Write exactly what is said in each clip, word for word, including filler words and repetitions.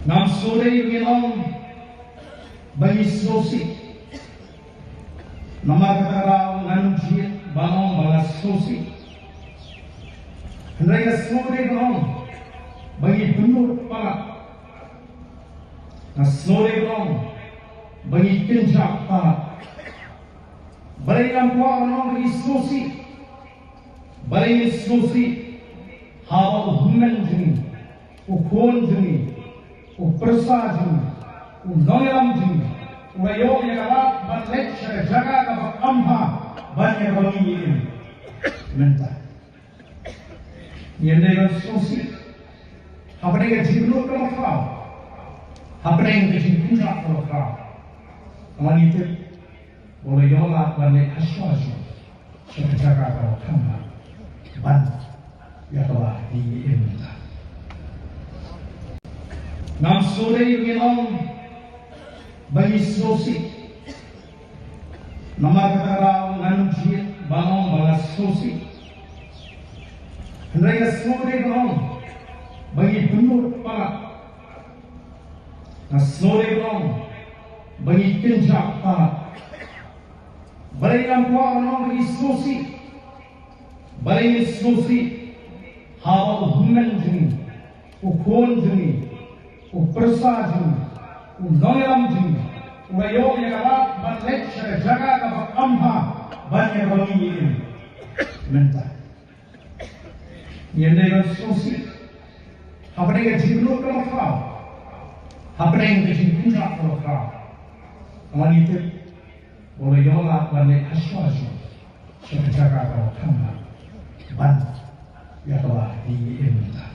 Ngam sngewdei ba ngin ong ba ngi sngewsih. Namar kata ka daw ngan ym jied ban ong ba nga sngewsih. Hynrei nga sngewdei ban ong ba ngi pynlut palat. Nga sngewdei ban ong ba ngi kynjah palat. Balei ngam kwah ban ong ba ngi sngewsih? Balei ngi sngewsih haba u hynmen jong ngi, u khun jong ngi, u pyrsa jong ngi, u nongïalam jong ngi u la ïoh ïa ka lad ban leit sha ka jaka kaba kham bha ban ïa kaba ngi im mynta? Ngim dei ban sngewsih hapdeng ka jingpynlut kaba khraw, hapdeng ka jingpynjah kaba khraw. Namar ngi tip ba u la ïoh lad ban leit ha shuwa shuwa sha ka jaka kaba kham bha ban ïa kaba ngi im mynta. Ngam sngewdei ba ngin ong ba ngi sngewsih. Namar kata ka daw ngan ym jied ban ong ba nga sngewsih. Hynrei nga sngewdei ban ong ba ngi pynlut palat. Nga sngewdei ban ong ba ngi kynjah palat. Balei ngam kwah ban ong ba ngi sngewsih? Balei ngi sngewsih haba u hynmen jong ngi, u khun jong ngi, u pyrsa jong ngi, u nongïalam jong ngi u la ïoh ïa ka lad ban leit sha ka jaka kaba kham bha ban ïa kaba ngi im mynta? Ngim dei ban sngewsih hapdeng ka jingpynlut kaba khraw, hapdeng ka jingpynjah kaba khraw. Namar ngi tip ba u la ïoh lad ban leit ha shuwa shuwa sha ka jaka kaba kham bha ban ïa kaba ngi im mynta.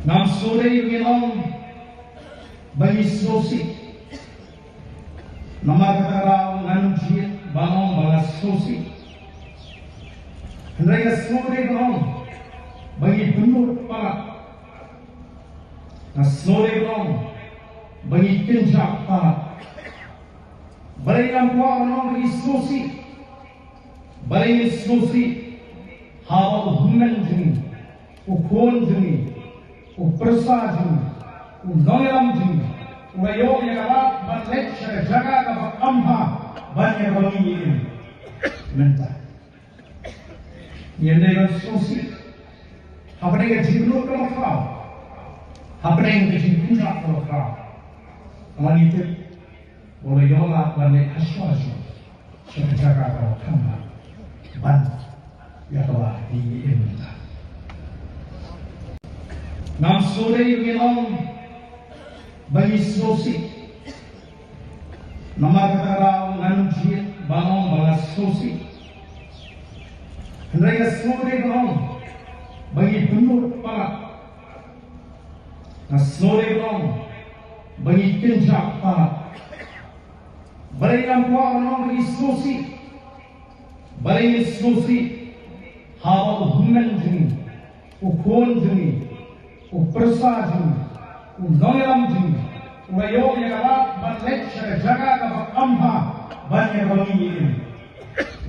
Ngam sngewdei ba ngin ong ba ngi sngewsih. Namar kata ka daw ngan ym jied ban ong ba nga sngewsih. Hynrei nga sngewdei ban ong ba ngi pynlut palat. Nga sngewdei ban ong ba ngi kynjah palat. Balei ngam kwah ban ong ba ngi sngewsih? Balei ngi sngewsih haba u hynmen jong ngi, u khun jong ngi, u pyrsa jong ngi, u nongïalam jong ngi u la ïoh ïa ka lad ban leit sha ka jaka kaba kham bha ban ïa kaba ngi im mynta? Ngim dei ban sngewsih hapdeng ka jingpynlut kaba khraw, hapdeng ka jingpynjah kaba khraw. Namar ngi tip ba u la ïoh lad ban leit ha shuwa shuwa sha ka jaka kaba kham bha ban ïa kaba ngi im mynta. Ngam sngewdei ba ngin ong ba ngi sngewsih. Namar kata ka daw ngan ym jied ban ong ba nga sngewsih. Hynrei nga sngewdei ban ong ba ngi pynlut palat. Nga sngewdei ban ong ba ngi kynjah palat. Balei ngam kwah ban ong ba ngi sngewsih? Balei ngi sngewsih haba u hynmen jong ngi, u khun jong ngi, u pyrsa jong ngi, u nongïalam jong ngi u la ïoh ïa ka lad ban leit sha ka jaka kaba kham bha ban ïa kaba ngi im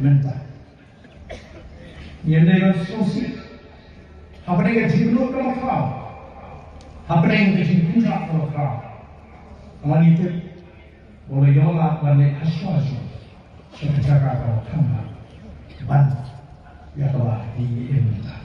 mynta? Ngim dei ban sngewsih hapdeng ka jingpynlut kaba khraw, hapdeng ka jingpynjah kaba khraw. Namar ngi tip ba u la ïoh lad ban leit ha shuwa shuwa sha ka jaka kaba kham bha ban ïa kaba ngi im mynta.